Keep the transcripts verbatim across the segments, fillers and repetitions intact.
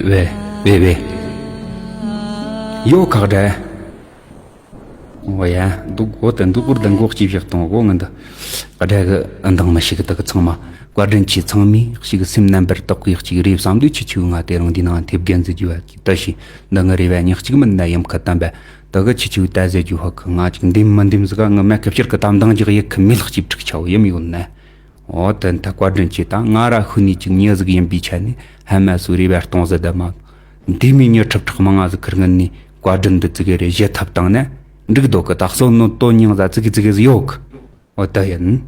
ཝེ། ཝེ་ཝེ། ཡོ་ཁག་འདྲ། འོ་ཡ། འདུག་འོ་ད་འདུག་འོ་ད་འགོག་ཅིག་བཞག་དང་འོ་ང་འདི། ཨ་འདྲ་གི་འདང་མི་ཤིག་ད་གི་ཚང་མ། བཀའ་དྲིན་ཆེ། ཚང་མས་ཞིག་སེམས་རྣམ་པར་དག་པའི་ཅིག་རེ་བསམ་དུས་ཁྱེད་ཆོས་ང་དེ་རིང་འདི་ནང་ཐེབས་རྒན་ཟེར་རྒྱུ་བ་ཅིག་ད་ཞིག་འདི་ང་རེ་བ་ཉག་གཅིག་མིན་ན་ཡམ་ཁ་དམ་པ། ད་གི་ཁྱེད་ཆོས་ད་ཟེར་རྒྱུ་བ་གི་ང་ཅིག་འདེམ་མི་འདེམ་ཟིག་ག་ང་མ་ཁ་བྱར་གི་དམ་འདང་ཅིག་ཡེ་ཁི་མི་ལག་ཅིག་ཁྲིག་ཆའོ་ཡེ་མི་ཡོད་ན། འོ་ད་ད་བཀའ་དྲིན་ཆེ། ད་ང་ར་ཧུ་ནི་ཅིག་ཉེ་ཟིག་ཡིན་པའི་ཆ་ནས་ཧ་མ་སུ་རེ་བ་གཏོང་ཟེར་ད་མ། འདི་མི་ཉོ་ཁྲབ་ཁྲག་མང་ང་ཟིག་ཁིར་ངན་ནི་བཀའ་དྲིན་འདི་ཙི་གེ་རེ་བཞེས་ཐབས་བཏང་ན་འགྲིག་འདུག་གི། ད་གསོ་ནོ་དོ་མྱིང་ཟ་ཙི་གེ་ཙི་གེ་ཟིག་ཡོད་གི། འོ་ད་ཡིན།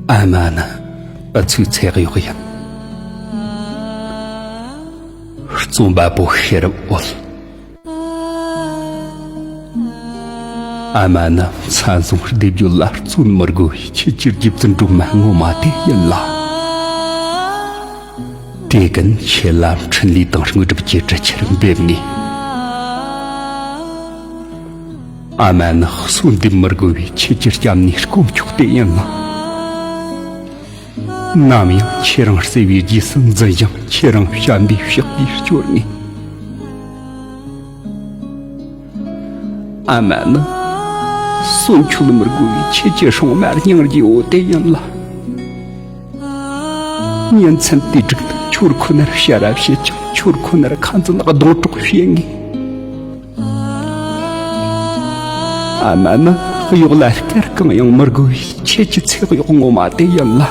ཨ་མ་ནི་ཨ་ཚུགས་ཚེགས་གཡོག་ཡིན། རྩོམ་པ་པོ་ཤེས་རབ་འོད། ཨ་མ་ནི་མཚན་བཟུང་སྡེབ་སྦྱོར་ལ་བརྩོན་མི་དགོས་པའི་ཁྱེད་ཀྱི་རྒྱུ་མཚན་སྒྲོལ་མ་ངོ་མ་དེ་ཡིན་ལ། དེ་གིན་ཁྱེད་ལ་འཕྲིན་ལས་དང་དངོས་གྲུབ་ཀྱི་གྲུ་ཆར་འབེབས་ནས། ཨ་མ་ནི་གསོན་འདེབས་མི་དགོས་པའི་ཁྱེད་ཀྱི་སྐྱབས་གནས་དཀོན་མཆོག་དེ་ཡིན་ལ། ནམ་ཡང་ཁྱེད་རང་བརྩེ་བའི་རྗེས་སུ་འཛིན་ཞིང་ཁྱེད་རང་བྱམས་པའི་ཕྱག་གིས་སྐྱོར་ནས། ཨ་མ་ནི་གསོན་ཁྱོད་མི་དགོས་པའི་ཁྱེད་ཀྱི་སྲུང་མ་སྙིང་རྗེ་བོ་དེ་ཡིན་ལ། ཉིན་མཚན་དུས་དྲུག་ཏུ་ཁྱོད་ཁོ་ནར་ཕྱག་ར་བྱེད་ཅིང་ཁྱོད་ཁོ་ནར་ཁ་འཛིན་སྡོང་གྲོགས་བྱེད་ངེས། ཨ་མ་ནི་གཡོག་ལ་སྐར་གང་ཡང་མི་དགོས་པའི་ཁྱེད་ཀྱི་ཚེ་གཡོག་ངོ་མ་དེ་ཡིན་ལ།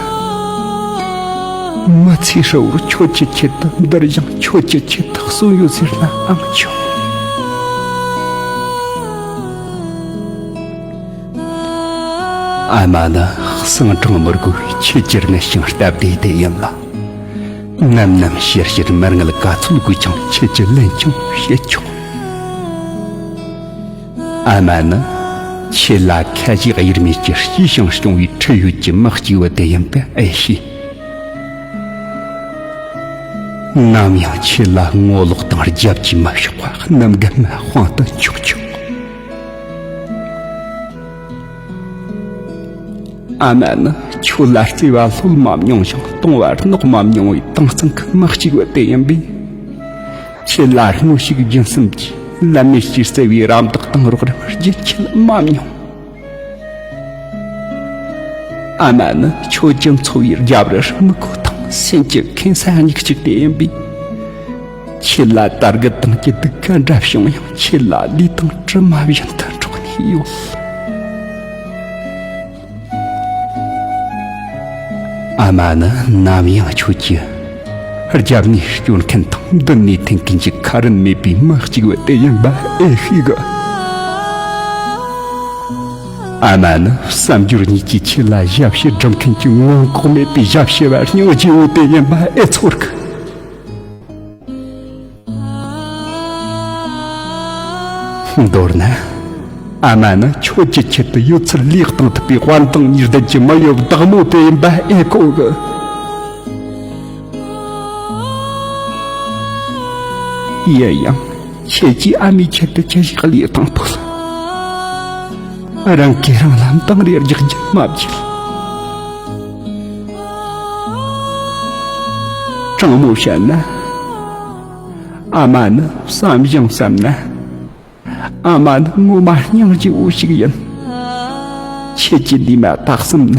མི་ཚེའི་ཧྲིལ་བོར་ཁྱོད་ཀྱི་ཆེད་དུ་འདིར་བཞེངས། ཁྱོད་ཀྱི་ཆེད་དུ་གསོན་ཡོད་ཟེར་ནའང་ཆོག་ཨ་མ་ནི་གསང་དྲང་མི་དགོས་པའི་ཁྱེད་ཀྱི་ངར་ཤིང་སྟབས་བདེ་དེ་ཡིན་ལ། ནམ་ནམ་ཞིར་ཞིར་མར་ངལ་ག་ཚོད་དགོས་ཀྱང་ཁྱེད་ཀྱི་ལན་ཀྱང་བྱེད་ཆོག་ཨ་མ་ནི་ཁྱེད་ལ་ཁ་ཞིག་དབྱེར་མེད་ཀྱི་སྐྱེས་ཤིང་སྐྱོང་བའི་ཁྲེལ་ཡོད་ཀྱི་མི་གཅིག་བུ་དེ་ཡིན་པ་ཨེ་ཤེས། ནམ་ཡང་ཁྱེད་ལ་ངོ་ལོག་དང་རྒྱབ་ཀྱིས་མ་ཕྱོགས་པ་གནམ་རྒན་མ་དཔང་དུ་འཇོག་ཆོག་ཨ་མ་ནི་ཁྱོད་ལ་བརྩེ་བ་ལྷོད་མ་མྱོང་ཞིང་གཏོང་བ་རྙོག་མ་མྱོང་བའི་དྭངས་གཙང་གི་མི་གཅིག་བུ་དེ་ཡིན་པས། ཁྱེད་ལ་སྔོན་ཞིག་རྒྱུན་གསུམ་གྱིས་ལམ་མེ་སྐྱེས་གསལ་བའི་རམ་འདེགས་དང་རོགས་རམ་རྒྱུན་ཆད་མ་མྱོང་། ཨ་མ་ནི་ཁྱོད་ཀྱི་འཚོ་བའི་རྒྱབ་རི་རྨིག་ཁུག་དང་སེམས་ཀྱི་ཁེངས་ས་སྙིགས་གཅིག་དེ་ཡིན་པས། ཁྱེད་ལ་དར་རྒུད་དང་སྐྱིད་སྡུག་ག་འདྲ་བྱུང་ཡང་ཁྱེད་ལ་ལུས་དང་གྲིབ་མ་བཞིན་དུ་འགྲོགས་ནས་ཡོད། ཨ་མ་ནི་ནམ་ཡང་ཁྱོད་ཀྱི་རྒྱབ་ནས་སྐྱོར་མཁན་དང་མདུན་ནས་འཐེན་མཁན་གྱི་ཁ་རིན་མེད་པའི་མི་གཅིག་བུ་དེ་ཡིན་པ་ཨེ་ཤེས་གི། ཨ་མ་ནི་བསམ་སྦྱོར་གཉིས་ཀྱིས་ཁྱེད་ལ་ཞབས་ཕྱི་སྒྲུབ་མཁན་གྱི་མངོན་ལྐོག་མེད་པའི་ཞབས་ཕྱི་བ་སྙིང་རྗེ་བོ་དེ་ཡིན་པ་ཨེ་ཚོར་གི། མདོར་ན། ཨ་མ་ནི་ཁྱོད་ཀྱི་ཆེད་དུ་ཡོད་ཚད་ལུས་གཏང་ཐུབ་པའི་དཔལ་དང་ཉེར་ལྡན་གྱི་མི་ཡི་བདག་མོ་དེ་ཡིན་པ་ཨེ་གོ་གི། ཡིན་ཡང་ཁྱེད་ཀྱིས་ཨ་མའི་ཆེད་དུ་ཅི་ཞིག་ལུས་གཏང་ཕོད། རང་གིས་རང་ལ་འདང་རེ་རྒྱག་རྒྱུ་མ་བརྗེད། དྲང་མོ་བཤད་ན། ཨ་མ་ནི་བསམ་ཞིང་བསམ་ན། ཨ་མ་ནི་ངོ་མ་སྙིང་རྗེ་བོ་ཞིག་ཡིན། ཁྱེད་ཀྱི་ལུས་མ་དག་བསམ་ན།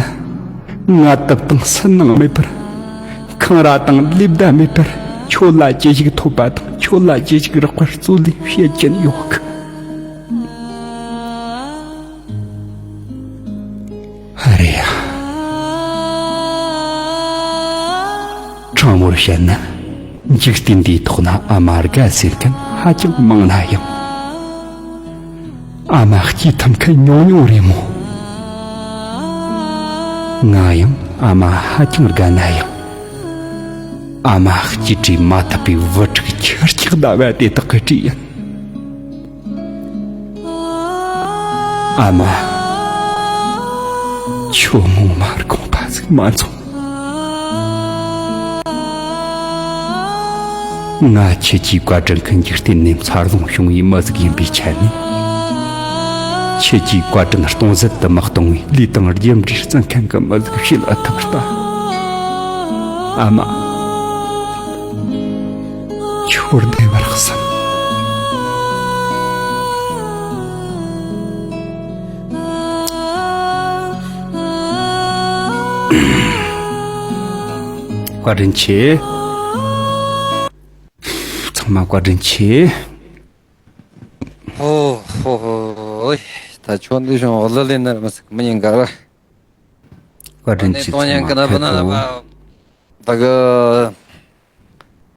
ངལ་དུབ་དང་སུན་སྣང་མེད་པར། འཁང་ར་དང་ལེ་བདའ་མེད་པར། ཁྱོད་ལ་ཅི་ཞིག་ཐོབ་པ་དང་ཁྱོད་ལ་ཅི་ཞིག་རག་པར་རྩོད་ལེན་བྱེད་ཀྱིན་ཡོད་གི། ཨ་རེ་ཡ། དྲང་མོར་བཤད་ན། འཇིག་རྟེན་འདིའི་ཐོག་ན་ཨ་མ་དགའ་ཟེར་མཁན་ཧ་ཅང་མང་ན་ཡང་། ཨ་མ་སྐྱིད་ཐུབ་མཁན་ཉུང་ཉུང་རེད་མོ། ང་ཡང་ཨ་མ་ཧ་ཅང་དགའ་ན་ཡང་། ཨ་མ་སྐྱིད་བྲིས་མ་ཐུབ་པའི་བུ་ཕྲུག་ཁྱི་སྐྱག་ཟླ་བ་དེ་དག་གི་བྲིས་ཡིན། ཨ་མ། ཁྱོད་ངོ་མ་དགོངས་པ་ཟིག་མ་ཚོམས། ང་ཁྱེད་ཀྱི་བཀའ་དྲིན་གྱི་འཇིག་རྟེན་ནས་འཚར་ལོངས་བྱུང་བའི་མི་ཟིག་ཡིན་པའི་ཆ་ནས། ཁྱེད་ཀྱི་བཀའ་དྲིན་སྟོང་ཟད་དུ་མི་གཏོང་བའི་ལུས་དང་རྒྱུ་འབྲས་བརྩི་མཁན་གྱི་མི་ཟིག་བྱེད་ཨ་ཐུབ་ལྟ། ཨ་མ། ཁྱོད་བདེ་བར་གསོན། བཀའ་དྲིན་ཆེ། ཚང་མ་བཀའ་དྲིན་ཆེ། ཧོ་ཧོ་ཧོ། ད་ཆོ་འདི་ཤོང་འོ་ལ་ལེ་ནར་མ་སི་མི་ཉན་ག་ར། བཀའ་དྲིན་ཆེ། ཚང་མ་ཕེབས་རོགས། ད་གི་